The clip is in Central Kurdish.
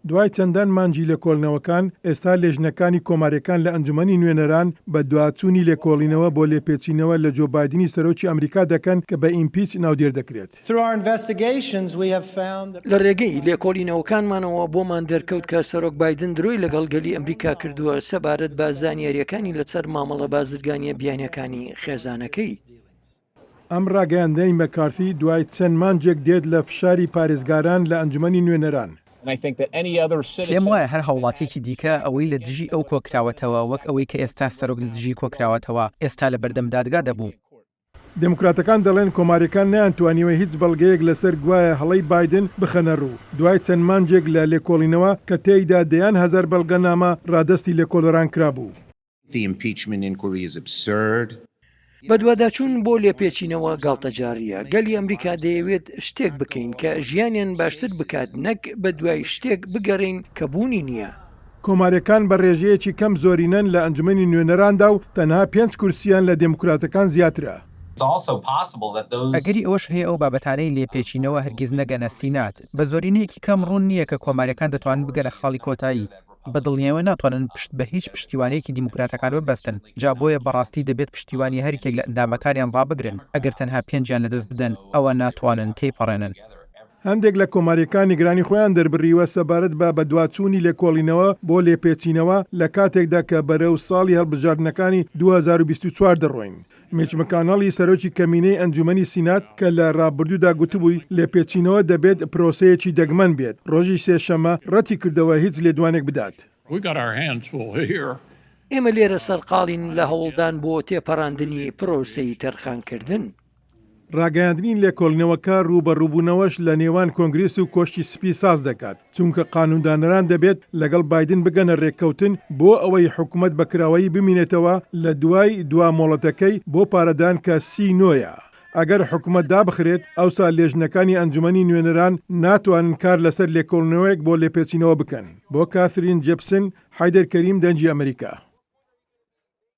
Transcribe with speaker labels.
Speaker 1: دوای چەندان مانگی لێکۆڵینەوەکان، ئێستا لێژنەکانی کۆمارییەکان لە ئەنجومەنی نوێنەران بەدواچوونی لێکۆڵینەوە بۆ لێپێچینەوە لە جۆ بایدنی سەرۆکی ئەمریکا دەکەن کە بە ئیمپیچ ناودێر دەکرێت.
Speaker 2: لە ڕێگەی لێکۆڵینەوەکانمانەوە بۆمان دەرکەوت کە سەرۆک بایدن درۆی لەگەڵ گەلی ئەمریکا کردووە سەبارەت بە زانیارییەکانی لەسەر مامەڵە بازرگانییە بیانییەکانی خێزانەکەی.
Speaker 1: ئەم ڕاگەیاندنەی مەکارسی دوای چەند مانگێک دێت لە فشاری پارێزگاران لە ئەنجومەنی نوێنەران.
Speaker 3: پێم وایە هەر هاوڵاتییەکی دیکە ئەوەی لە دژی ئەو کۆکراوەتەوە وەک ئەوەی کە ئێستا سەرۆک لە دژی کۆکراوەتەوە، ئێستا لە بەردەم دادگا دەبوو.
Speaker 1: دێموکراتەکان دەڵێن کۆمارییەکان نەیانتوانیوە هیچ بەڵگەیەک لەسەر گوایە هەڵەی بایدن بخەنە ڕوو، دوای چەند مانگێک لە لێکۆڵینەوە کە تێیدا دەیان هەزار بەڵگەنامە ڕادەستی لێکۆڵەران کرابوو.
Speaker 4: The impeachment inquiry is absurd.
Speaker 2: بەدواداچوون بۆ لێپێچینەوە گاڵتەجاڕییە. گەلی ئەمریکا دەیەوێت شتێک بکەین کە ژیانیان باشتر بکات نەک بەدوای شتێک بگەڕێین کە بوونی نییە.
Speaker 1: کۆمارییەکان بە ڕێژەیەکی کەم زۆرینەن لە ئەنجومەنی نوێنەراندا و تەنها پێنج کورسییان لە دێموکراتەکان زیاترە.
Speaker 3: ئەگەری ئەوەش هەیە ئەو بابەتانەی لێپێچینەوە هەرگیز نەگەنە سینات. بە زۆرینەیەکی کەم ڕوون نییە کە کۆمارییەکان دەتوانن بگەنە خاڵی کۆتایی. بە دڵنیایەوە ناتوانن پشت بە هیچ پشتیوانییەکی دیموکراتەکان ببەستن، جا بۆیە بەڕاستی دەبێت پشتیوانی هەر یەکێک لە ئەندامەکانیان ڕابگرن، ئەگەر تەنها پێنجیان لەدەست بدەن، ئەوا ناتوانن تێیپەڕێنن.
Speaker 1: هەندێک لە کۆمارییەکان نیگەرانی خۆیان دەربڕیوە سەبارەت بە بەدواچوونی لێکۆڵینەوە بۆ لێپێچینەوە لە کاتێکدا کە بەرەو ساڵی هەڵبژاردنەکانی 2024 دەڕۆین. میچ مکانەڵی سەرۆکی کەمینەی ئەنجومەنی سینات کە لە ڕابردوودا گوتبووی لێپێچینەوە دەبێت پرۆسەیەکی دەگمەن بێت، ڕۆژی سێشەممە ڕەتی کردەوە هیچ لێدوانێک بدات.
Speaker 2: ئێمە لێرە سەرقاڵین لە هەوڵدان بۆ تێپەڕاندنی پرۆسەی تەرخانکردن.
Speaker 1: ڕاگەیاندنی لێکۆڵینەوەکە ڕووبەڕووبوونەوەش لە نێوان کۆنگرێس و کۆشکی سپی ساز دەکات، چونکە قانوندانەران دەبێت لەگەڵ بایدن بگەنە رێککەوتن بۆ ئەوەی حکومەت بە کراوەیی بمینێتەوە لە دوای دوا مۆڵەتەکەی بۆ پارەدان کە سی نۆیە. ئەگەر حکومەت دابخرێت، ئەوسا لێژنەکانی ئەنجومەنی نوێنەران ناتوانن کار لەسەر لێکۆڵینەوەیەک بۆ لێپێچینەوە بکەن. بۆ کاثرین جێپسن، حەیدەر کەریم، دەنگی ئەمەریکا.